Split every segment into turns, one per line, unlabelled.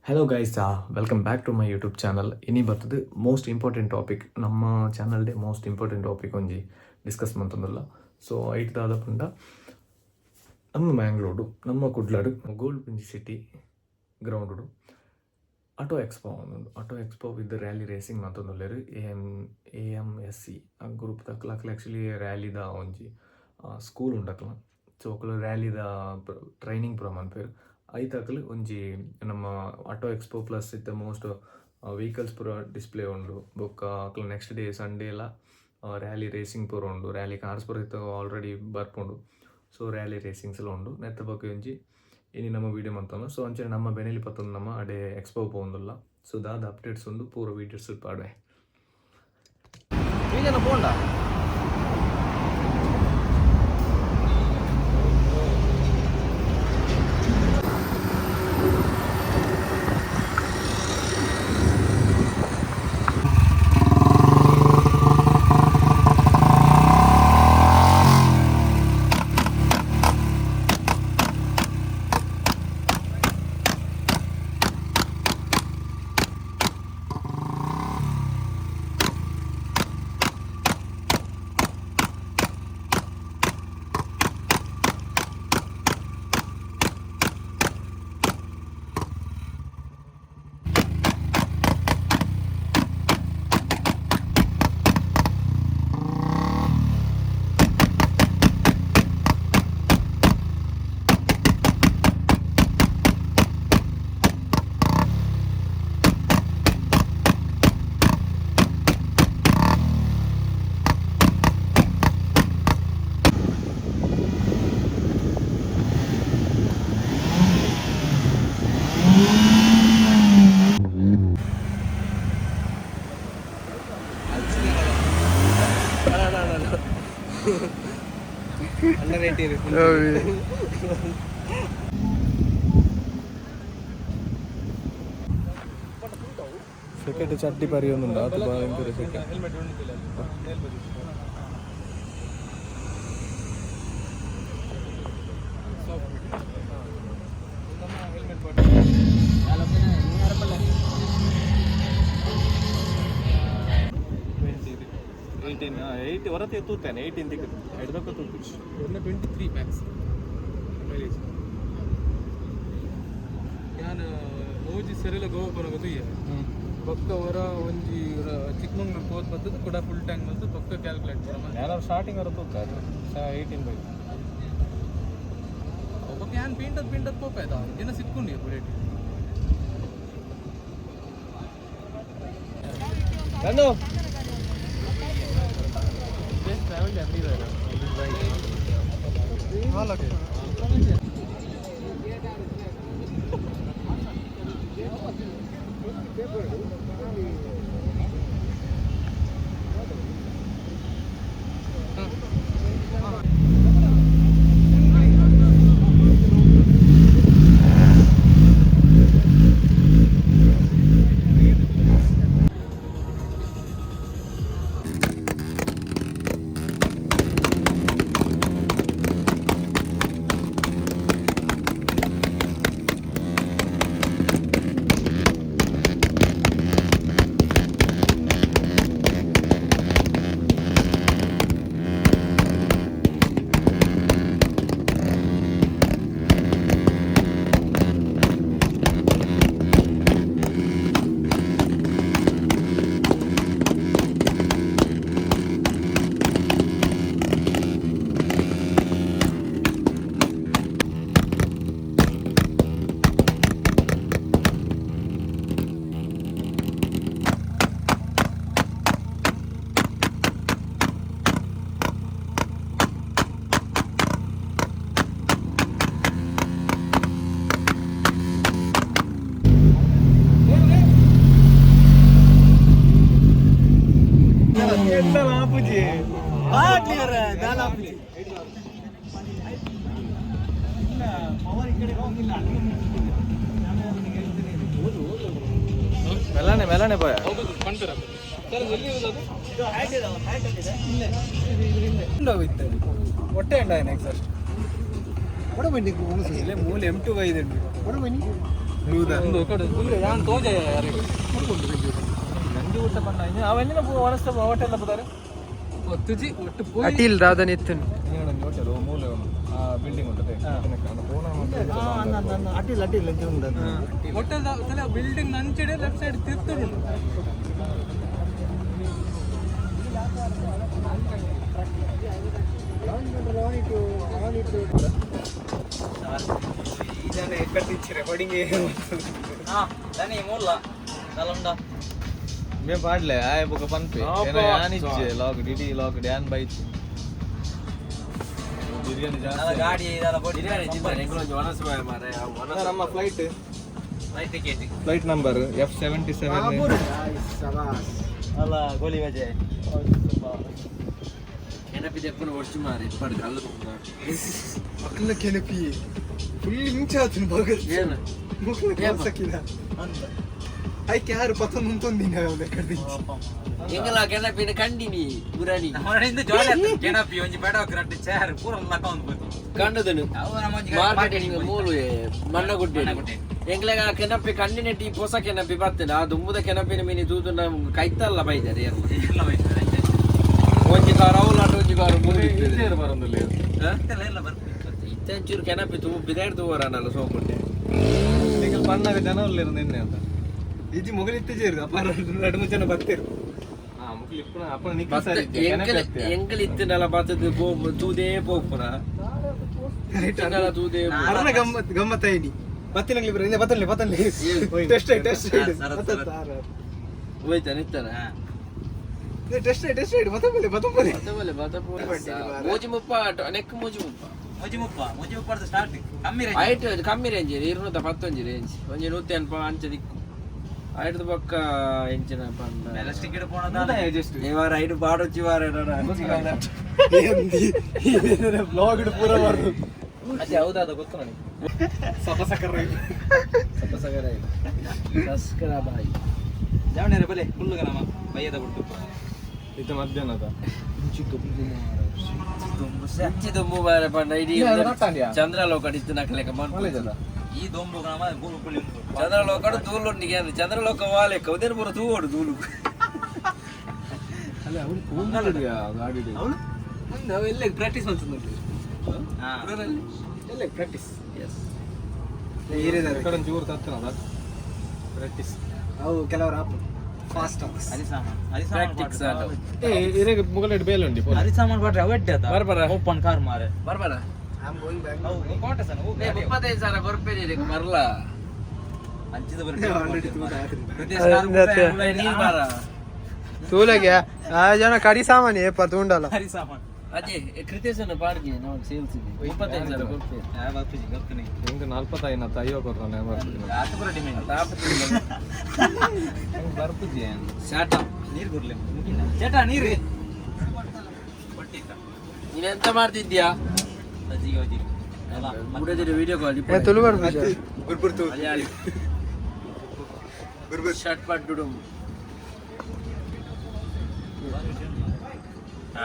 Hello guys, welcome back to my YouTube channel. ಇನಿ ಬರ್ತದೆ most important topic, ನಮ್ಮ ಚಾನಲ್ಡೆ ಮೋಸ್ಟ್ ಇಂಪಾರ್ಟೆಂಟ್ ಟಾಪಿಕ್ ಒಂಜಿ ಡಿಸ್ಕಸ್ ಮಂತೊಂದುಲ್ಲ. ಸೊ ಐಟ್ ದಾದ ಪಂಡ, ನಮ್ಮ ಮ್ಯಾಂಗ್ಳೂರು, ನಮ್ಮ ಕುಡ್ಲಡು ಗೋಲ್ಡ್ ಪಿಂಜಿ ಸಿಟಿ ಗ್ರೌಂಡು ಆಟೋ ಎಕ್ಸ್ಪೋ ಉಂಡು. Auto expo with rally racing ಮಂತೊಂದುಲ್ಲೆರ್. ಎ ಎಮ್ ಎಸ್ ಸಿ ಆ ಗ್ರೂಪ್ ದಕ್ಲ. ಅಕ್ಲೆ ಆ್ಯಕ್ಚುಲಿ ರ್ಯಾಲಿದ ಒಂಜಿ ಸ್ಕೂಲ್ ಉಂಡಕ್ಲ. ಸೊ ಅಕ್ಲು ರ್ಯಾಲಿದ ಟ್ರೈನಿಂಗ್ ಪೂರ ಮನ್ಪೆರ್. ಐತಕ್ಲು ಒಂಜಿ ನಮ್ಮ ಆಟೋ ಎಕ್ಸ್ಪೋ ಪ್ಲಸ್ ಇತ್ತೆ ಮೋಸ್ಟ್ ವೆಹಿಕಲ್ಸ್ ಪೂರ ಡಿಸ್ಪ್ಲೇ ಉಂಡು. ಬೊಕ್ಕ ಅಕ್ಲು ನೆಕ್ಸ್ಟ್ ಡೇ ಸಂಡೇಲ ರ್ಯಾಲಿ ರೇಸಿಂಗ್ ಪೂರ ಉಂಡು. ರ್ಯಾಲಿ ಕಾರ್ಸ್ ಪೂರ ಇತ್ತೆ ಆಲ್ರೆಡಿ ಬರ್ಪುಂಡು. ಸೊ ರ್ಯಾಲಿ ರೇಸಿಂಗ್ಸ್ ಎಲ್ಲ ಉಂಡು. ನೆತ್ತ ಬೊಕ್ಕ ಒಂಜಿ ಇನಿ ನಮ್ಮ ವೀಡಿಯೋ ಮಂತೊಂದು. ಸೊ ಅಂಚನೆ ನಮ್ಮ ಬೆನೆಲಿ ಪತ್ತೊಂದು ನಮ್ಮ ಅಡೆ ಎಕ್ಸ್ಪೋ ಪೋವೊಂದುಲ್ಲ. ಸೊ ದಾದ ಅಪ್ಡೇಟ್ಸ್ ಉಂಡು ಪೂರ ವೀಡಿಯೋಸ್ ಪಾಡ್ವೆ.
ಪೋಂಡ.
ಸೆಕೆಟ್ ಚಡ್ಡಿ ಪರಿಯೊಂದುಂಡು, ಅದು ಭಯಂಕರ ಸೆಕೆ. ಏಯ್ಟೀನ್, ಏಯ್ಟಿ ಹೊರತೆ ತೂತೇನೆ, 18 ತಿಕ್ಕು ಎಡ್ದಕ್ಕ ತೂತು.
23 ಮ್ಯಾಕ್ಸ್ ಮೈಲೇಜ್. ಯಾನ್ ಓಜಿ ಸರಿಲ ಗೋವಾ ಪೋನಗ ತೂಯೆ. ಬೊಕ್ಕ ಒರ ಒಂಜಿ ಚಿಕ್ಕಮಂಗ್ಳೂರು ಪೋತ್ ಬತ್ತದ ಕೂಡ ಫುಲ್ ಟ್ಯಾಂಕ್ ಬಂತು. ಬೊಕ್ಕ ಕ್ಯಾಲ್ಕುಲೇಟ್ ಪೂರ ಮಲ್ತೆ.
ಯಾರು ಸ್ಟಾರ್ಟಿಂಗ್ ಹೊರ ತೂತ 18 ಬೈ.
ಬೊಕ್ಕ ಯಾನ್ ಪೀಂಟದ್ ಪೀಂಟದ್ ಪೋಪೇದ ಏನ ಸಿಕ್ಕೊಂಡು bullet.
Nandu.
Travel everywhere on this bike.
ಮೆಲ್ಲನೆ ಮೆಲ್ಲನೆ ಪೋಯ.
ಸರ್, ಎಲ್ಲಿ ಇರೋದು ಅದು?
ಹೊಟ್ಟೆ ಉಂಡಾಯನ ಎಕ್ಸಾಸ್ಟ್. ಮೂಲೆ ಎಮ್ ಟು ಬೈದುಂಡು. ಬ್ಲೂ ದ
ಯಾನ್ ತೋಜ ಯಾರಿಗೆ
ನಂಜಿ ಊಟ ಪಂಡ ಅವೆಲ್ಲ ವನಸ್ತ ಹೋಟೆಲ್ ಬದ್ದಾರೆ.
ಒತ್ತುಜಿ ಒಟ್ಟು ಪೋಯಿ.
ಅಟಿಲ್ ದಾದನ್ ಇತ್ತನ್.
ಹೋಟೆಲ್ ಮೂಲೆ ಆ ಬಿಲ್ಡಿಂಗ್ ಉಂಟು.
ಅಟಿಲ್ ಅಟಿಲ್ ಅಂತ ಉಂಟು.
ಹೋಟೆಲ್ ಬಿಲ್ಡಿಂಗ್ ನಂಚಿಡೆ ಲೆಫ್ಟ್ ಸೈಡ್ ತಿರ್ತುಡು.
ರೆಕಾರ್ಡಿಂಗ್.
మేము పాడలే ಆಯ್ ಬೊಕ ಪನ್ಪೆ ಯಾನ್ ಇಜ್ಜೆ ಲಾಕ್ ಡಿಡಿ ಲಾಕ್ ಡ್ಯಾನ್ ಬೈತ್ ಬಿರಿಯಾನಿ ಜಾಸ್ತಿ.
ನಮ್ಮ ಫ್ಲೈಟ್
ಫ್ಲೈಟ್ ನಂಬರ್ F77.
ಅಲ್ಲ ಗೋಲಿ ಬಜೆ.
ಮಕ್ಕಳ ಕೆನಪಿ ಫುಲ್ ಇಂಚಾತನ ಭಗತ್ ಮಕ್ಕಳ ಕೆಲಸಕ್ಕಿಲ್ಲ ಐಕೆ ಯಾರು ಪತ್ತೊಂದು ಮುಂತೊಂದಿನ ಕಡ್ದಿ.
ಎಂಗಲ ಕೆನಪಿನ ಕಂಡಿನಿ ಪುರಾಣಿ.
ಕೆನಪಿ ಒಂಜಿ ಬೇಡ ರಡ್ಡು ಚೇರ್ ಪೂರ ಲಕ್ಕ ಒಂದು
ಕಂಡದನು ಮಾರ್ಕೆಟಿಂಗ್ ಮೂಲು ಮಣ್ಣಗುಡ್ಡೆ ಎಂಗ್ಲೆಗ ಕೆನಪಿ ಕಂಡಿನ ಟೀ ಪೊಸ ಕೆನಪಿ ಬರ್ತದೆ. ಆ ದುಂಬುದ ಕೆನಪಿನ ಮೀನಿ ತೂದು ನಮ್ ಕೈತಲ್ಲ ಬೈದಾರೆ. ಒಂಜಿ ಕಾರ್ ಅವಲಾಟ ಒಂಜಿ ಕಾರ್.
ಬರೊಂದುಲ್ಲ.
ಇತ್ತಂಚೂರು ಕೆನಪಿ ತೂ ಬಿದಾಡ್ ತೂವರನಲ್ಲ ಸೋಕುಂಡೆ.
ನಿಕಲ್ ಪನ್ನಾಗ ಜನ ಉಲ್ಲೇರು ನಿನ್ನೆ ಅಂತ.
ಇಜ್ಜಿ ಮೊಗಲಿತ್ತೆ ಸೇರು ಅಪ್ಪ ಎರಡು ಮೂರು ಜನ ಬರ್ತೀರು.
ಹಾ ಮುಕ್ಲಿ ಇಪ್ಪುನ ಅಪ್ಪನ ನಿಕಲ್ ಸರಿ.
ಎಂಕಲ್ ಎಂಕಲ್ ಇತ್ತನಲ್ಲ ಬತ್ತದ ಪೋ ತೂದೇ ಪೋಪುನ ಇತ್ತನಲ್ಲ ತೂದೇ.
ಅರ್ನ ಗಮ್ಮತ್ ಗಮ್ಮತ್ ಐಡಿ ಬತ್ತಿನಂಗ್ಲಿ ಬರ ಬತ್ತನ್ಲಿ ಬತ್ತನ್ಲಿ ಟೆಸ್ಟ್ ಟೆಸ್ಟ್.
ಹೋಯ್ತಾನೆ ಇತ್ತನ.
ಟೆಸ್ಟ್ ಟೆಸ್ಟ್ ಬತ್ತಂಬಲೆ ಬತ್ತಂಬಲೆ.
ಬತ್ತಬಲೆ ಬತ್ತಪೋ ಮೂಜಿ ಮುಪ್ಪ ನೆಕ್ ಮೂಜಿ ಮುಪ್ಪ.
ಮೊಜಿ ಮುಪ್ಪ ಮೊಜಿ ಮುಪ್ಪ ಸ್ಟಾರ್ಟ್ ಕಮ್ಮಿ.
ಐಟ್ ಕಮ್ಮಿ ರೇಂಜ್ 211 ರೇಂಜ್ ಒಂಜಿ 180 ಅಂಚ ದಿಕ್ಕು ಐಟ್ದ ಪಕ್ಕ ಎಂಚಿನ ಪಂಡ.
ಟಿಕೆಟ್ ಪೋಣದ.
ಇವಾರ ಐಟ್ ಪಾಡೊಚ್ಚಿ ವಾರ.
ಬ್ಲಾಗ್ ಪೂರ ಬರು.
ಅದೇ ಹೌದಾದ ಗೊತ್ತು ನನಗೆ.
ಸಬಸಕರ.
ಸಬ್ಸ್ಕ್ರೈಬ್ ಆಯ್.
ಜಾವಣಿ ಬಲೆ ಫುಲ್ ಗರಮ ಬೈಯದ ಬಿಟ್ಟು.
ಇದು ಮಧ್ಯಾಹ್ನದ.
ಇಂಚಿ ದುಂಬು ಬಾರೆ ಪಂಡ ಇಡೀ ಚಂದ್ರಲೋಕ ಇತ್ತು ನಕಲೆಕ ಮನ್ಪು.
ಈ ದೊಂಬು ಗರಮ ಗೂಡು ಪುಳಿ ಉಂಟು.
ಚಂದ್ರಲೋಕಡು ತೂಲುಂಡಿಗೆ ಅಂದ್ರೆ ಚಂದ್ರಲೋಕ ವಾಲೆಕ್ಕ ಉದೇನು ಪೂರ ತೂವೋಡು ತೂಲು.
ಅಲ್ಲ ಅವ್ನು ಕೂದಲು ಗಾಡಿ.
ನಾವೆಲ್ಲ ಪ್ರಾಕ್ಟೀಸ್ ಮಾಡ್ತದೆ.
ಎಲ್ಲ ಪ್ರಾಕ್ಟೀಸ್.
ಎಸ್.
ಏರಿಯಾದ
ಕಡೆ ಒಂಚೂರು ತತ್ತನದ ಪ್ರಾಕ್ಟೀಸ್.
ಅವು ಕೆಲವರು ಆಪ್ ಫಾಸ್ಟ್.
ಪ್ರಾಕ್ಟಿಕ್ಸ್ ಆಟ.
ಏ ಇರೇಗ ಮುಗಲೆಡ್ ಬೇಲೆ ಉಂಡಿ.
ಅರಿ ಸಾಮಾನು ಪಾಟ್ರೆ ಅವೆಡ್ಡೆ.
ಬರ್ ಬರ.
ಓಪನ್ ಕಾರ್ ಮಾರೆ.
ಬರ್ಬಾರ.
I am going back.
ಕೋಟೆ ಸರ್.
35,000 ಕೊರ್ಪೇರಿ ಬರ್ಲ.
ಅಂಚಿದ.
ಆಲ್ರೆಡಿ ತೂಕ
ನೀರ್ ಬಾರ.
ತೂಲಗೆ ಆ ಜನ ಕಡಿ ಸಾಮಾನ್ಯ ಏಪ ತೂಂಡಲ್ಲ.
ಹರಿ ಸಾಮಾನು.
ಅಜಯ್ ಕೃತೇಶನ ಪಾಡ್ಗೆ ನಾವು ಸೇಲ್ಸ್ ಇದೆ 35,000 ಕೊರ್ಪೇರಿ.
ಬರ್ಪುಜಿ ಗೊತ್ತನೆ.
ಹೆಂಗ್ ನಲ್ಪತ್ತೈನ ಐವ ಕೊರ್ತಾನೆ ಬರ್ಪುಜಿ.
ಆತ ಪೂರ ಡಿಮ್ಯಾಂಡ್.
ಹೆಂಗ್ ಬರ್ಪುಜಿ.
ಶಾಟ.
ನೀರು ಕೊಡ್ಲಿ ಮುಗಿಲ್ಲ ಚೇಟ ನೀರು ಕೊಟ್ಟಿತ್ತ.
ನೀನೆಂತ ಮಾಡ್ತಿದ್ಯಾ?
ಅಜ್ಜಿಗೆ ಹೋಗಿ.
Video call.
ತುಳು ಗುರ್ಬುರ್ ತೂ.
ಮಲಯಾಳಿ.
ಗುರ್ಬುರ್.
ಶರ್ಟ್ ಪಟ್ಟುಡು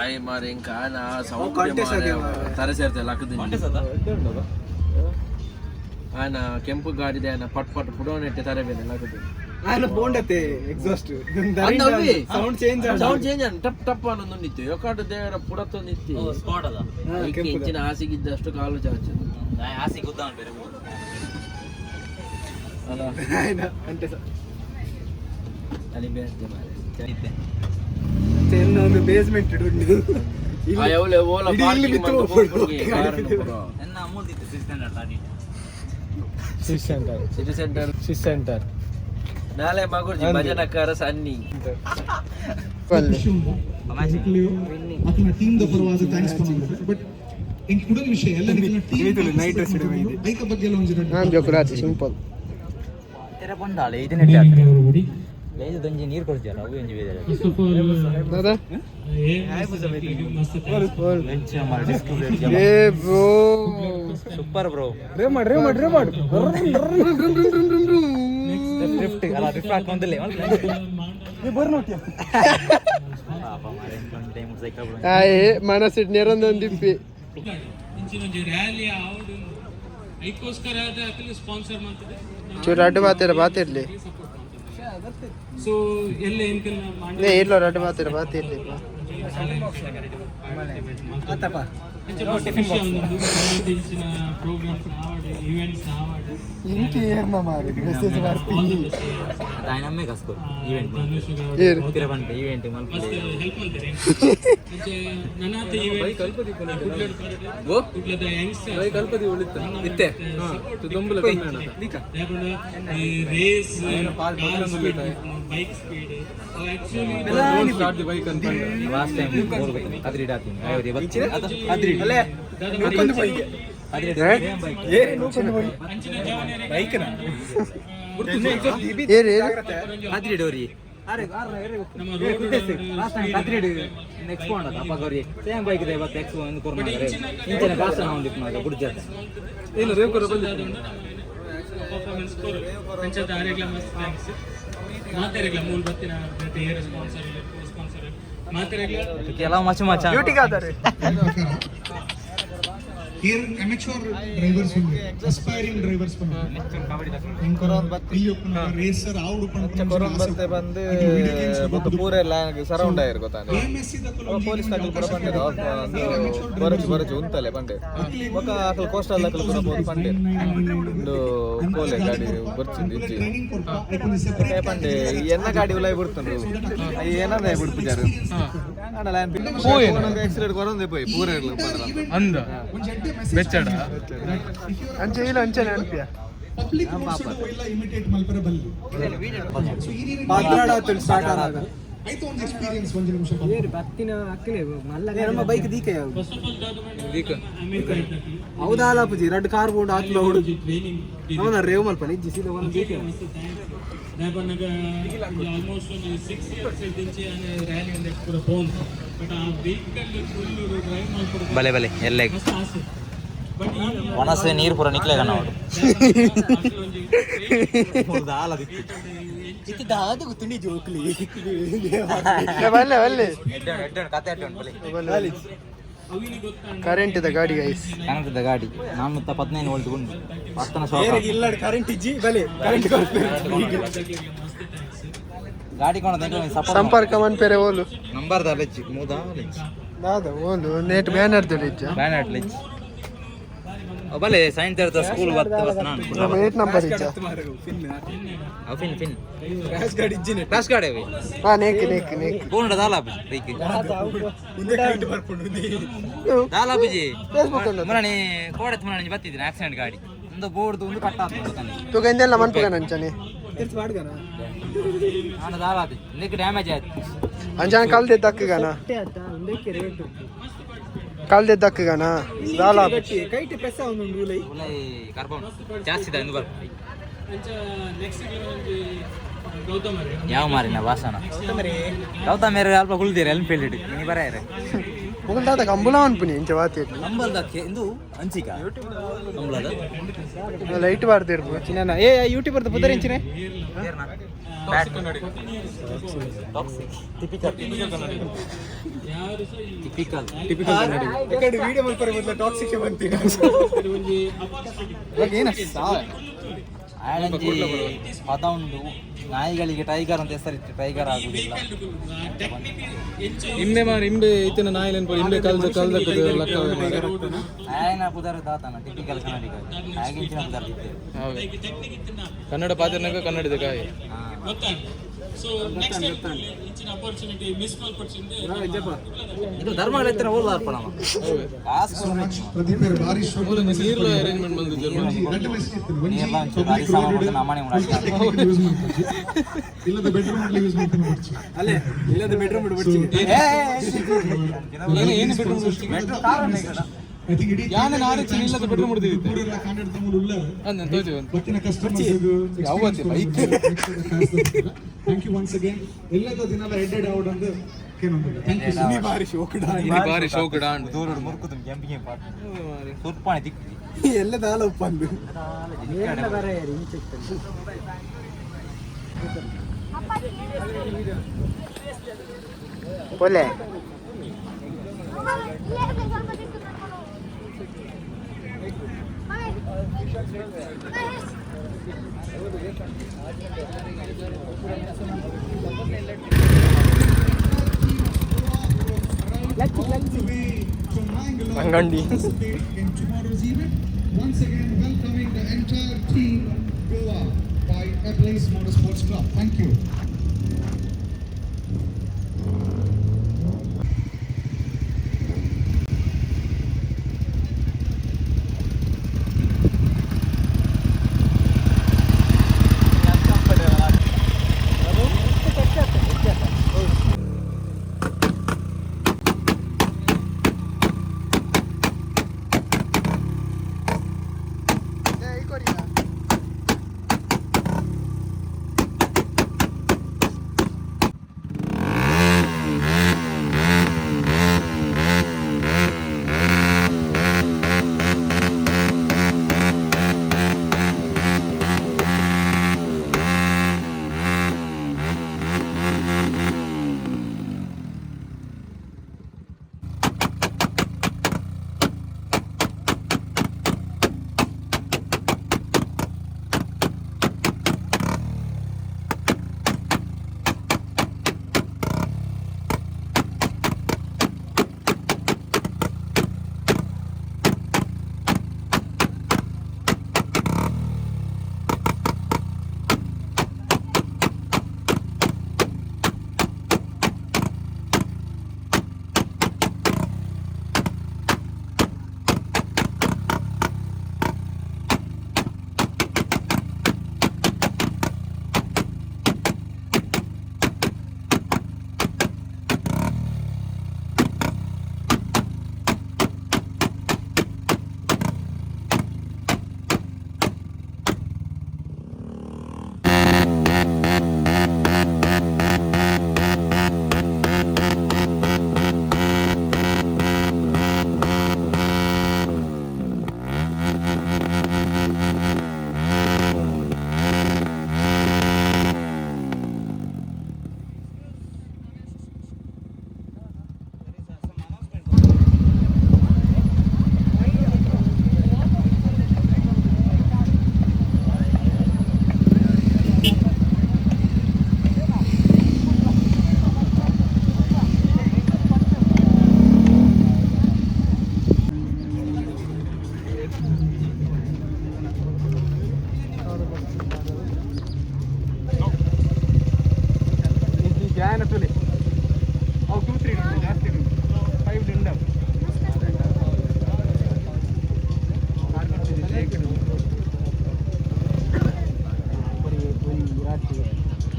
ಆಯ್ ಮಾರೆ ಇಂಕ ಆನ ಸೌಂಡ್.
ಕಾಂಟೆಸ್ಟ್ ಅದೇ ಮಾರ್ರೆ.
ತರೆ ಸೇರ್ತೆ ಲಕ್ಕದ.
ಎಡ್ಡೆ ಉಂಡದ.
ಆನ ಕೆಂಪು ಗಾಡಿದೆ ಆನ ಪಟ್ ಪಟ್ ಪುಡೋನೆಟ್ಟೆ ತರೆ ಬೇನೆ ಲಕ್ಕದು.
ఆయన ಬೋಂಡತೆ ಎಕ್ಸಾಸ್ಟ್.
ಅಂದವ್ವೆ.
Sound change.
ಸೌಂಡ್ ಚೇಂಜ್ ಅನ್ ಟಪ್ ಟಪ್ ಅನ್ನೊಂದಿತ್ತು ಯೊಕಾಟು ದೇವರ ಪುಡತ್ತೊಂದಿತ್ತು.
ಸ್ಪಾಟ್ ಅದ.
ಐಕೆ ಹೆಚ್ಚಿನ ಆಸೆಗಿದ್ದಷ್ಟು ಕಾಲು ಚಾಚು.
ಆಸೆ ಗುದ್ದ ಬೇರೆ.
ಅಲ್ಲ.
అంటే
ಅಲ್ಲಿ ಬೇರೆ ಮಾರೆ.
ಇದ್ದೆ.
ಒಂದು ಬೇಸ್ಮೆಂಟ್ ಉಂಡು.
ಆ ಎವ್ಲೆ ಓಲ
ಇಡೀ ಇಲ್ಲಿ
ಪಾರ್ಕಿಂಗ್
ಬಿತ್ತು
ಮಂತ
ಹೋಗ್ಬಿಡು.
ಪೋಪುಡ್ಗೆ ಕಾರನ್ನು ಪೂರ.
ನನ್ನ ಅಮೂಲ್ ಇತ್ತು ಸಿಕ್ಸ್ ಹಂಡ್ರೆಡ್ ದಾಟಿ.
City centre.
City centre.
City centre.
ನಾಳೆ ಮಗುರ್ಜಿ ಭಜನಕಾರ ಸನ್ನಿ.
ಅಕ್ಲೆನ ಟೀಮ್ ದ ಪರವಾದ thanks ಪನೊಂದು ಬಟ್ ಎಂಕ್ ಕುಡೊಂಜಿ ವಿಷಯ ಎಲ್ಲ ನಿಕ್ಲೆನ ಟೀಮ್
ನೈಟ್ ಡ್ರೆಸ್
ಐತ ಬಗ್ಗೆ ಎಲ್ಲ ಒಂಜಿ ರಡ್ಡ್
ಸಿಂಪಲ್.
ತೆರೆ ಬಂದಾಳೆ ಇದನ್ನೇ ಲೇಜದೊಂಜಿ ನೀರು ಕೊಡ್ತೀಯಲ್ಲ ಅವು ಒಂಜಿ ಬೇರೆ.
ಫಸ್ಟ್ ಆಫ್ ಆಲ್
ಏ ಬ್ರೋ.
Super bro.
ರೇ ಮಾಡಿ ರೇ ಮಾಡಿ ರೇ ಮಾಡಿ.
ಲಿಫ್ಟ್ ಅಲ್ಲ ಲಿಫ್ಟ್ ಹಾಕೊಂದಿಲ್ಲ.
ಮನಸ್ಸಿಟ್ಟು ನೆರೊಂದೊಂದು ದಿಪ್ಪಿ.
ಇಂಚಿನೊಂಜಿ ರ್ಯಾಲಿ ಆವಡು
ಐಕೋಸ್ಕರ ಆದ ಸ್ಪಾನ್ಸರ್ ಮಾಡ್ತದೆ.
ಚೂರು ಅಡ್ಡು ಬಾತಿರ ಬಾತಿರ್ಲಿ.
ಸಪೋರ್ಟ್ ಮಾಡ್ತದೆ. ಸೊ ಎಲ್ಲ ಎಂಕೆಲ್ಲ
ನೇ ಇಲ್ಲ, ಅಡ್ಡು ಬಾತಿರ ಬಾತಿರ್ಲಿ.
Programs events.
ಇಂಕಿ ಏರ್ನ ಮಾರಿ ಮೆಸೇಜ್ ಮಾಡ್ತೀನಿ.
ನಮ್ಮೇ ಕಸ್ಕೊ ಈವೆಂಟ್.
ಏರು.
ಈವೆಂಟ್.
ಮಸ್ತ್ ಹೆಲ್ಪ್ ಮಾಡ್ತಾರೆ. ನನ್ನಾತ ಈವೆಂಟ್ ಕುಡ್ಲದ ಯಂಗ್ಸ್ಟರ್
ಕಲ್ಪತಿ ಉಳಿತ ಇತ್ತೆ ದೊಂಬುಲ
ಈ race, bike speed actually
start the bike ಅಂತ.
ಲಾಸ್ಟ್ ಟೈಮ್ ಅದ್ರಿಡ್ ಹಾಕ್ತೀನಿ.
ಅಲ್ಲೇ ಬೈಕ್
ಏರು ಏರು.
ಅದ್ರಿಡ್ ಅವ್ರಿ
ನಮ್ಮ ರೋಡ್
ಲಾಸ್ಟ್ ಟೈಮ್ ಕತ್ರಿಡ್ ನೆಕ್ಸ್ಟ್ ಪೋಂಡ ಅಪ್ಪ ಗೌರಿ ಸೇಮ್ ಬೈಕ್ ಇದೆ ಇವತ್ತು ಎಕ್ಸ್ ಒಂದು ಕೊರ್ನ ಇಂಚನೆ ಕಾಸು ನಾವು ಒಂದಿಪ್ಪು ಗುಡ್ಜತ್ತ.
ಏನು ರೇವ್ಕರ ಬಂದಿತ್ತು.
ಪರ್ಫಾರ್ಮೆನ್ಸ್ ಕೊರು ಅಂಚದ ಆರೆಗ್ಲ ಮಸ್ತ್ thanks. ಮಾತೆರೆಗ್ಲ ಮೂಲ ಬತ್ತಿನ ಬೇರೆ ಸ್ಪಾನ್ಸರ್, ಸ್ಪಾನ್ಸರ್ ಮಾತೆರೆಗ್ಲ.
ಕೆಲವು ಮಚ ಮಚ.
ಡ್ಯೂಟಿಗೆ ಆದಾರೆ.
Here amateur drivers ಉಂಡು, ಅಸ್ಪೈರಿಂಗ್ ಡ್ರೈವರ್ಸ್ ರೇಸರ್ ಆవుಡು.
ಕೊರೊಂದು ಬತ್ತೆ ಬಂದು ಬೊಕ್ಕ ಪೂರ ಎಲ್ಲ ಸರೌಂಡ್ ಆಯಿರು ಗೊತ್ತಾನೆ. ಪೊಲೀಸ್ ತಕಲ್ ಪೂರ ಬಂದಿರು. ಬರಚು ಬರಚು ಉಂತಲೆ ಬಂಡೆ. ಬೊಕ್ಕ ಅಕಲ್ ಕೋಸ್ಟಲ್ ಅಕಲ್ ಪೂರ ಪೋದು ಪಂಡೆ ಉಂದು ಪೋಲೆ ಗಾಡಿ ಬರ್ಚಿಂದು ಇಜ್ಜಿ ಪಂಡೆ. ಎನ್ನ ಗಾಡಿ ಉಲಾಯಿ ಬಿಡ್ತುಂಡು ಏನಂದ ಬಿಡ್ಪಿಜಾರು ಆಕ್ಸಿಡೆಂಟ್ ಕೊರೊಂದೆ ಪೋಯಿ ಪೂರ ಇರ್ಲು.
ಅಂದ ಬೆಚ್ಚಡ.
ಅಂಚೆ ಇಲ್ಲ, ಅಂಚನೆ ಅನ್ಪಿಯ.
ಪಬ್ಲಿಕ್ ಇಲ್ಲ ಇಮಿಟೇಟ್ ಮಲ್ಪರೆ ಬಲ್ಲಿ. ಸೊ ಈ ರೀತಿ ಆಯ್ತು, ಒಂದು ಎಕ್ಸ್ಪೀರಿಯನ್ಸ್ ಒಂದು ನಿಮಿಷ.
ನಮ್ಮ ಬೈಕ್ ದೀಕ ಯಾವ
ಫಸ್ಟ್ ಆಫ್ ಆಲ್ ಅಮೆರಿಕ
ಹೌದಾ ಪೂಜಿ ರಡ್ಡು ಕಾರ್ ಬೋಂಡ್ ಆತ್ಲ ಹುಡು
ಟ್ರೈನಿಂಗ್.
ಅವನ ರೇವ್ ಮಲ್ಪ ನಿಜ್ಜಿ ಸೀದಾ ಒಂದು ದೀಕ.
ದಾಯಪನ್ನಗ ಆಲ್ಮೋಸ್ಟ್ ಒಂದು 6 ಇಯರ್ಸ್ ಇದ್ದಿಂಚಿ ರ್ಯಾಲಿ ಒಂದು ಪೂರ ಪೋನ್. ಬಟ್ ಆ ವೆಹಿಕಲ್ ಫುಲ್ ಡ್ರೈವ್ ಮಾಡ್ಕೊಡು.
ಬಲೆ ಬಲೆ ಎಲ್ಲ.
ಮಸ್ತ್ ಆಸೆ ಬಟ್
ಒಣಸೆ ನೀರು ಪೂರ ನಿಕ್ಲೆ ಕಣ್ಣಾವಡು.
ತುಣಿ ಜೋಕ್ಲಿ.
ಬಲ್ಲೆ ಬಲ್ಲೆ.
ಕತೆ ಬಲೆ.
ಕರೆಂಟ್ ಇದೆ ಗಾಡಿ ಗೈಸ್.
ಕನಕದ ಗಾಡಿ 415 ವೋಲ್ಟ್ ಗುಂಡು ಪತ್ತನ ಶಾಕ್.
ಇಲ್ಲ ಕರೆಂಟ್ ಇಜ್ಜಿ ಬಲೆ ಕರೆಂಟ್.
ಗಾಡಿ ಕೊಣ ಸಪೋರ್ಟ್.
ಸಂಪರ್ಕ ಮನ್ಪೆರೆ ಓಲು?
Number the ಲೆಚ್ಚಿ ಮೂದಾ ಲೆಚ್ಚಿ.
ದಾದ ಓಲು ನೇಟ್ ಬ್ಯಾನರ್ ದುಡಿಜ್ಜ?
ಬ್ಯಾನರ್ ಲೆಚ್ಚಿ ಬಲೆ ಸೈನ್ಸ್ ಇರ್ತ ಸ್ಕೂಲ್ ಬತ್ತ ಬತ್ತ ನಾನು.
ಏಟ್ ನಂಬರ್ ಇಜ್ಜ?
ಅವು ಫಿನ್ ಫಿನ್.
ಕ್ರಾಶ್ ಗಾಡಿ ಇಜ್ಜಿನೆ.
ಕ್ರಾಶ್ ಗಾಡಿ ಅವಿ.
ಹಾ, ನೇಕ್ ನೇಕ್ ನೇಕ್.
ಬೋಂಡ ದಾಲ ಬೈಕ್.
ಹಿಂದೆ ಕರೆಂಟ್ ಬರ್ಪುಂಡು.
ದಾಲ ಬುಜಿ.
ಫೇಸ್ಬುಕ್ ಉಂಡು.
ಮುರಾಣಿ ಕೋಡತ್ ಮುರಾಣಿ ಬತ್ತಿದ್ದೀನಿ ಆಕ್ಸಿಡೆಂಟ್ ಗಾಡಿ ಒಂದು ಬೋರ್ಡ್ ಒಂದು ಕಟ್ ಆಗ್ತದೆ ತಾನೆ.
ತುಗ ಇಂದೆಲ್ಲ ಮನ್ಪುಗ ಅಂಚನೆ.
ತಿರ್ಚ್ ಮಾಡ್ಗನ.
ನಾನು ದಾಲ ಆತಿ ನಿಕ್ ಡ್ಯಾಮೇಜ್ ಆಯ್ತು.
ಅಂಚನ ಕಲ್ದೆ ದಕ್ಕಗನ, ಕಲ್ದೆ ದಕ್ಕಗನ ದಾಲ.
ಕೈಟ್ ಪ್ರೆಸ್ ಅವನು ಉಲೈ.
ಉಲೈ ಕಾರ್ಬನ್ ಜಾಸ್ತಿ ಇದೆ ಇಂದು ಬರ್.
ಅಂಚ ನೆಕ್ಸ್ಟ್ ಒಂಜಿ ಗೌತಮ್ ಅರೆ.
ಯಾವ ಮಾರಿನ ವಾಸನ ಗೌತಮ್ ಮೇರೆ ಅಲ್ಪ ಕುಳ್ದಿರ ಎಲ್ಫೀಲ್ಡ್ ಇನಿ ಬರಾಯರೆ.
ಮುಗುಲ್ ದಾದ ಕಂಬುಲ ಅನ್ಪುನಿ ಇಂಚ ವಾತಿ.
ಕಂಬಲ್ದ ಇಂದು ಅಂಚಿಕ ಕಂಬಳದ.
ಲೈಟ್ ಬಾರ್ದಿರ್ಬು.
ಚಿನ್ನ ಏ ಯೂಟ್ಯೂಬರ್ ಪುದರ್ ಇಂಚಿನೆ.
ಟಿಪಿಕಲ್.
ಯಾರು ಸಹ ಈ
ಟಿಪಿಕಲ್.
ಯಾಕಂದ್ರೆ ವಿಡಿಯೋ ಮಲ್ಪರೆ ಮೊದಲು ಟಾಕ್ಸಿಕ್ ಬಂತೀನಿ.
ಒಂಜಿ ಅಪಾರ್ಚುನಿಟಿ.
ಏನ
ಆಳಂಜಿ ಪದ ಉಂಡು ನಾಯಿಗಳಿಗೆ ಟೈಗರ್ ಅಂತ ಹೆಸರಿತ್ತು ಟೈಗರ್ ಆಗುದಿಲ್ಲ.
ಇಂಬೆ ಮಾರಿ ಇಂಬೆ ಇತ್ತಿನ ನಾಯಿಲೆನ್ ಪೋಲಿ ಇಂಬೆ ಕಲ್ದ ಕಲ್ದ ಲಕ್ಕ.
ಆಯನ ಪುದರ್ ದಾತನ ಟಿಪಿಕಲ್ ಕನ್ನಡಿಗ ಆಗಿಂಚಿನ ಪುದರ್ ಇತ್ತು.
ಕನ್ನಡ ಪಾತ್ರನಾಗ ಕನ್ನಡದ ಕಾಯಿ ಸೊ ನೆಕ್ಸ್ಟ್ ಇಂಚಿನ ಅಪಾರ್ಚುನಿಟಿ ಮಿಸ್ ಮಲ್ಪಡ್ಚಿಂದೆ.
ಇದು ಧರ್ಮಗಳ ಎತ್ತರ ಓಲ್ ಅರ್ಪಣ ಕಾಸು.
ಪ್ರದೀಪ್ ಭಾರಿ
ನೀರ್ಲ ಅರೇಂಜ್ಮೆಂಟ್ ಬಂದಿದ್ದರು.
ಒಂಜಿ ರಡ್ಡ್ ಮೆಸೇಜ್ ಇತ್ತು. ಒಂಜಿ
ನೀರ್ಲ ಒಂಚೂರು
ಪಬ್ಲಿಕ್
ಅರಿ ಸಾಮಾನು
ರೋಡ್
ನಮ್ಮನೆ ಉಂಡು.
ಟೆಕ್ನಿಕ್ ಯೂಸ್ ಮಾಡ್ತಾರೆ, ಇಲ್ಲದ ಬೆಡ್ರೂಮ್ ಅಲ್ಲಿ ಯೂಸ್ ಮಾಡ್ತಾನೆ ಬರ್ಚಿ.
ಅಲ್ಲೇ ಇಲ್ಲದ ಬೆಡ್ರೂಮ್ ಬಿಡ್ಬಿಡ್ತೀನಿ.
ಏನು ಬೆಡ್ರೂಮ್?
I think ಇಡೀ
ಯಾನೆ ನಾರೆಚ್ಚಿನ ಇಲ್ಲದ ಬೆಡ್ರೂಮ್ ಹೊಡೆದಿದ್ದೆ.
ಊರೆಲ್ಲ ಕಾಂಡಾಡ್ತಾ ಮೂಲ ಉಳ್ಳಾರ
ಅಂದ ತೋಜಿ ಒಂದು
ಬತ್ತಿನ customers. Thank you once again. ಎಲ್ಲದ ದಿನಲ ಹೆಡ್ ಹೆಡ್ ಔಟ್ ಅಂದ್ ಕೇನೊಂದಿಲ್ಲ. Thank you.
ಬಾರಿ ಶೋಕಡ.
ಇದು ಬಾರಿ ಶೋಕಡ ಅಂಡ್.
ದೂರ ಮುರುಕು ತುಂಬ ಕೆಂಪಿ ಕೆಂಪು ಸುರ್ಪಾಣೆ ದಿಕ್ಕಿ.
ಎಲ್ಲ ದಾಲ ಉಪ್ಪಂದು.
ಪೊಲೆ.
Mama,
Angandi.
In tomorrow's event. Once again, welcoming the entire team Goa by Ablaze Motorsports Club. Thank you.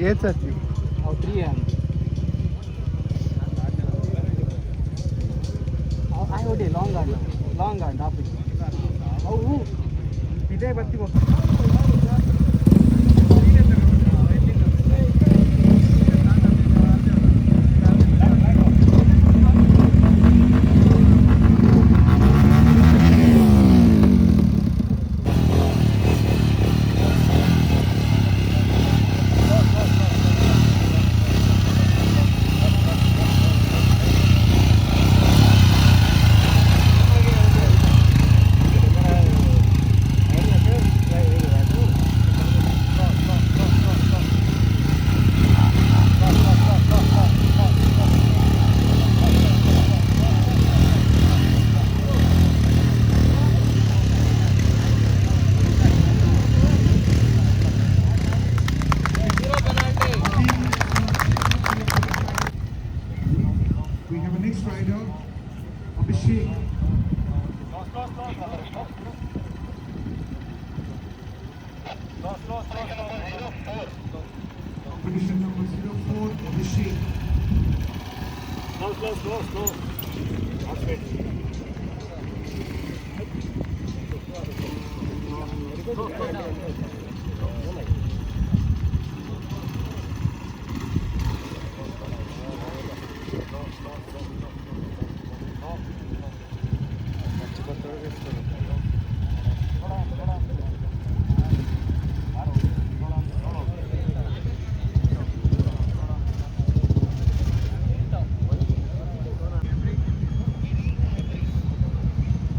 ಏತ್ ಸತಿ?
ಅವು ತ್ರೀ ಅಂತ ಆಯ್ ಲಾಂಗ್ ಆಂಡ್ ಲಾಂಗ್ ಆಂಡ್ ಆಪಿಗೆ ಅವು ಇದೇ ಬತ್ತಿ.
We have a next rider, Abhishek. Competition number 04, Abhishek.
Slow, slow, slow, slow.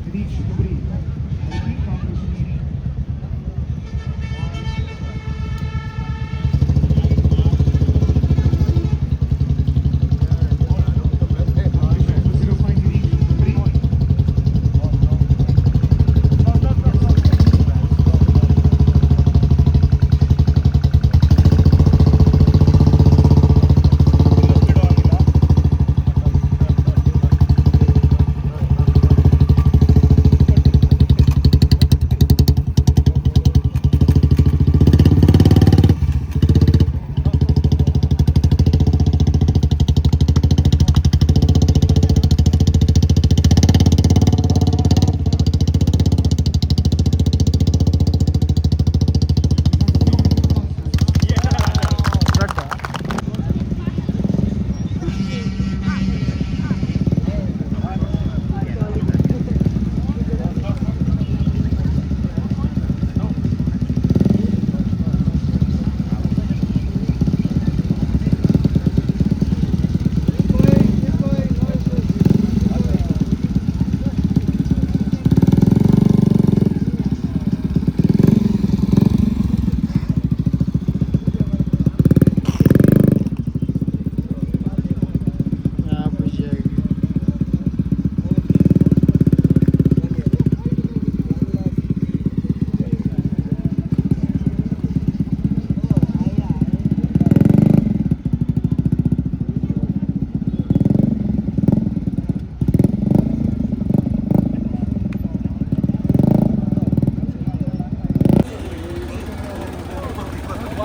Dinesh Gabri. Repeat competition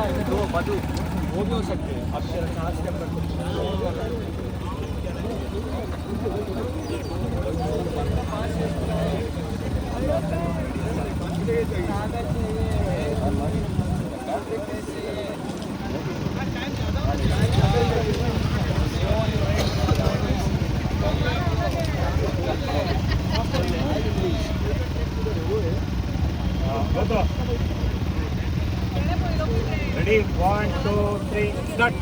वो भी हो सकते हैं। अब तेरा charge
Ready, 1, 2, 3, start.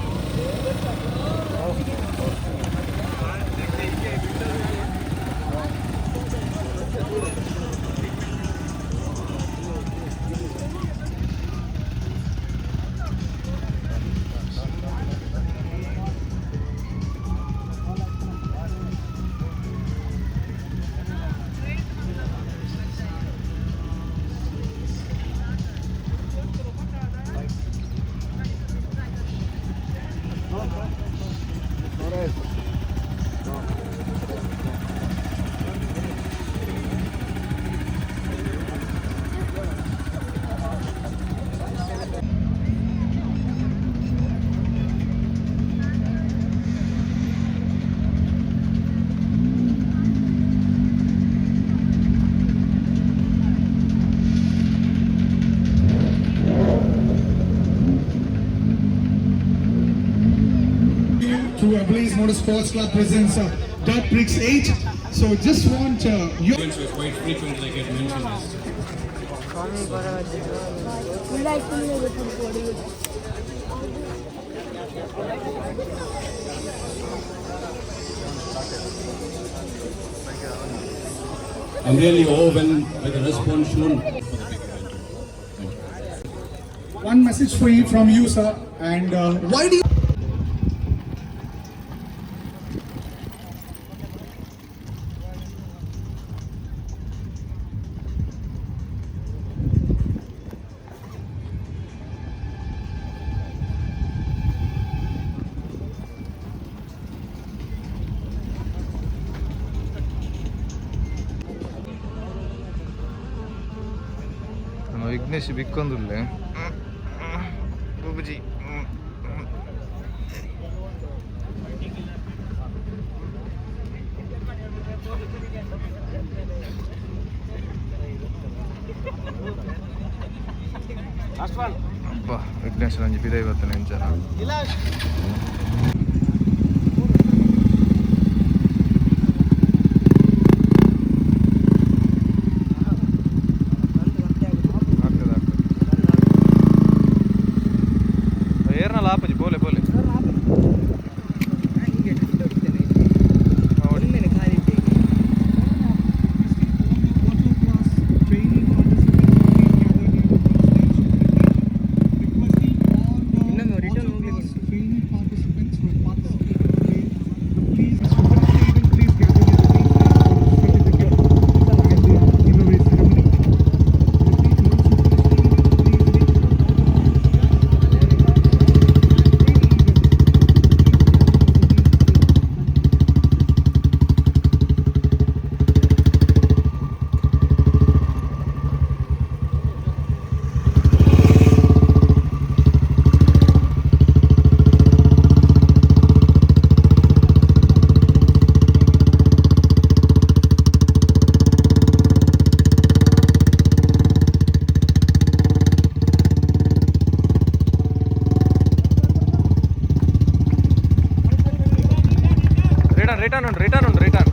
To Ablaze Motorsports Club presents Dirt Prix 8. So just want your
Quite frequently get mentioned as
I'm really overwhelmed by the response shown for the big event. Thank you.
One message for you from you, sir. And why do you
ನಮ್ಮ ವಿಘ್ನೇಶ್ ಬಿಕ್ಕೊಂದುಲ್ಲೆ ಬುಬುಜಿ. ಅಬ್ಬಾ, ವಿಘ್ನೇಶ್ ಒಂಜಿ ಪಿದೈ ಬತ್ತನೆ ಇಂಚನ. ಆಗ್ತದೆ ಆಗ್ತದೆ. ಏರ್ನಲ್ಲ ಆಪುಜಿ, ಪೋಲೆ ಪೋಲೆ.
Training participants to please gather near the front stage. Requesting all the motocross training participants who have participated today to please finish the event, please gather near the main stage for the certificate and the giveaway ceremony. Repeat, once you finish the event, please make sure all the training event, please gather near the main stage.
Return return ಉಂಟು, return ಉಂಟು, return.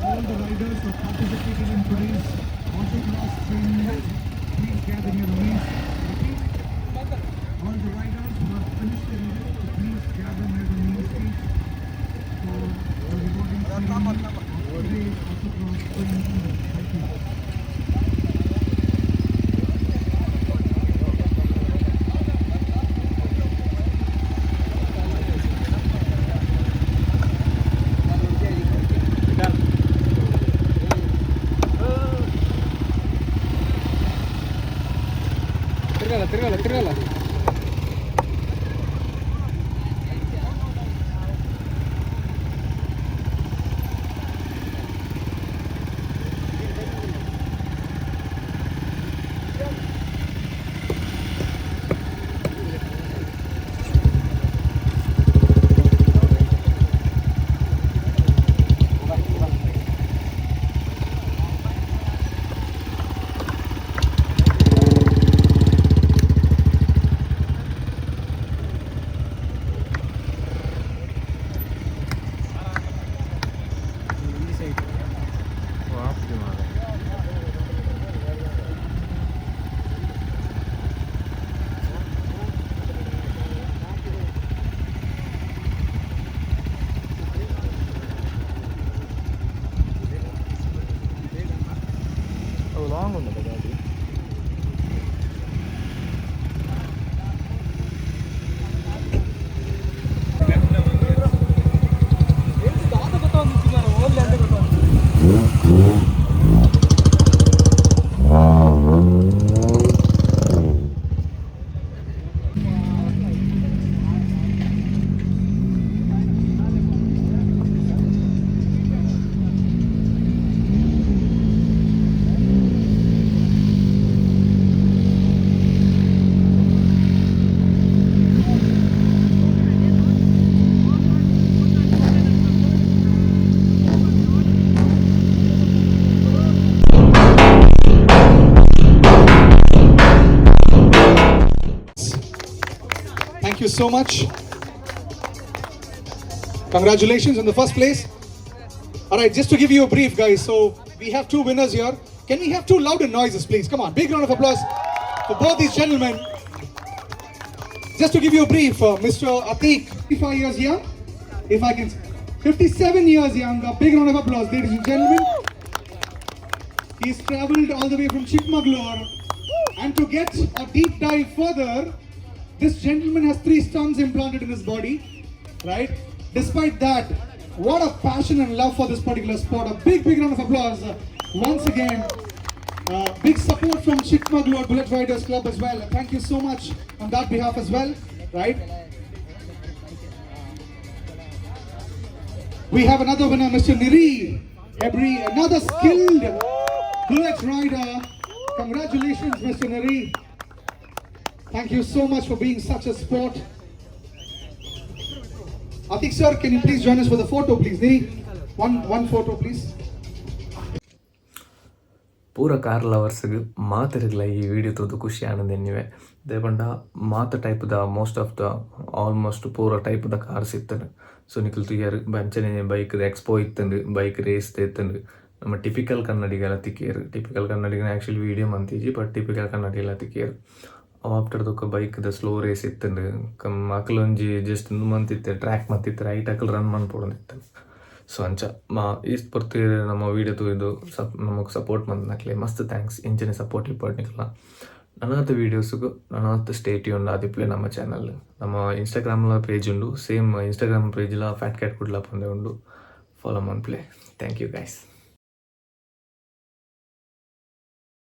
All the riders who participated in today's autocross training, please gather near the main. Repeat, all the riders who have finished their event, please gather near the main stage for the rewarding ceremony of today's autocross training event. Thank you.
ತಿರ್ಗಲ್ಲ ತಿರ್ಗಲ್ಲ ತಿರ್ಗಲ್ಲ.
ಅವು long ಉಂಟು ಗಾಡಿ.
Thank you so much. Congratulations on the first place. All right, just to give you a brief, guys. So we have two winners here. Can we have two louder noises, please? Come on, big round of applause for both these gentlemen. Just to give you a brief, Mr. Atik, 55 years young, if I can, 57 years young. A big round of applause, ladies and gentlemen. He's traveled all the way from Chikmagalur. And to get a deep dive further, this gentleman has 3 stuns implanted in his body, right? Despite that, What a passion and love for this particular sport. A big, big round of applause once again. Big support from Chikmagalur Bullet Riders Club as well. Thank you so much on that behalf as well, right? We have another winner, Mr. Niri Ebri, another skilled bullet rider. Congratulations, Mr. Niri. Thank you so much for being such a sport. Atik sir, can you please join us for the photo, please? Niri, one photo, please.
ಪೂರ car ಲವರ್ಸ್ಗ್ ಮಾತೆರೆಗ್ಲ ಈ video ತೂದು ಖುಷಿ ಆನಂದ ಎನ್ನಿವೆ. ದಾಯೆ ಮಾತ ಟೈಪ್ದ, most of the, almost ಪೂರ ಟೈಪ್ದ cars ಇತ್ತಂಡು. ಸೊ ನಿಕುಲು ತೂಯರ್, ಅಂಚನೆ ಬೈಕ್ ಎಕ್ಸ್ಪೋ ಇತ್ತಂಡು, ಬೈಕ್ ರೇಸ್ ಇತ್ತಂಡು. ನಮ್ಮ ಟಿಪಿಕಲ್ ಕನ್ನಡಿಗೆಲ್ಲ ತಿಕ್ಕಿಯರು. ಟಿಪಿಕಲ್ ಕನ್ನಡಿಗನ ಆ್ಯಕ್ಚುಲಿ ವೀಡಿಯೋ ಮಂತಿಜಿ, ಬಟ್ ಟಿಪಿಕಲ್ ಕನ್ನಡಿಗೆಲ್ಲ ತಿಕ್ಕಿಯರು. ಅವು ಆಫ್ಟರ್ ದೊಕ್ಕ ಬೈಕ್ದ ಸ್ಲೋ ರೇಸ್ ಇತ್ತಂಡು. ಕಮ್ ಅಕುಲೊಂಜಿ ಜಸ್ಟ್ ಉಂದು ಮಂತಿತ್ತೆ, ಟ್ರ್ಯಾಕ್ ಮಂತಿತ್ತೆ, ರೈಟ್ ಅಕುಲು ರನ್ ಮನ್ಪೊಡೊಂದಿತ್ತು. ಸೊ ಅಂಚ ಮಾ ಈಸ್ಟ್ ಪೊರ್ತು ನಮ್ಮ ವೀಡಿಯೋ ತೂದು ಸಪ್ ನಮಗೆ ಸಪೋರ್ಟ್ ಮಂತ್ನಕ್ಲೆ ಮಸ್ತ್ thanks. ಇಂಚನೆ ಸಪೋರ್ಟ್ ಇಪ್ಪಡ್ ನಿಕಲ್ನ. ನನಾತ್ ವೀಡಿಯೋಸ್ಗು ನನಾತ್ ಸ್ಟೇ ಟ್ಯೂನ್ ಆದಿಪ್ಪುಲೆ ನಮ್ಮ ಚಾನಲ್. ನಮ್ಮ ಇನ್ಸ್ಟಾಗ್ರಾಮ್ಲ ಪೇಜ್ ಉಂಡು, ಸೇಮ್ ಇನ್ಸ್ಟಾಗ್ರಾಮ್ ಪೇಜ್ಲ ಫ್ಯಾಟ್ ಕ್ಯಾಟ್ ಕುಡ್ಲ ಪಂದೆ ಉಂಡು, ಫಾಲೋ ಮನ್ಪುಲೆ. Thank you guys.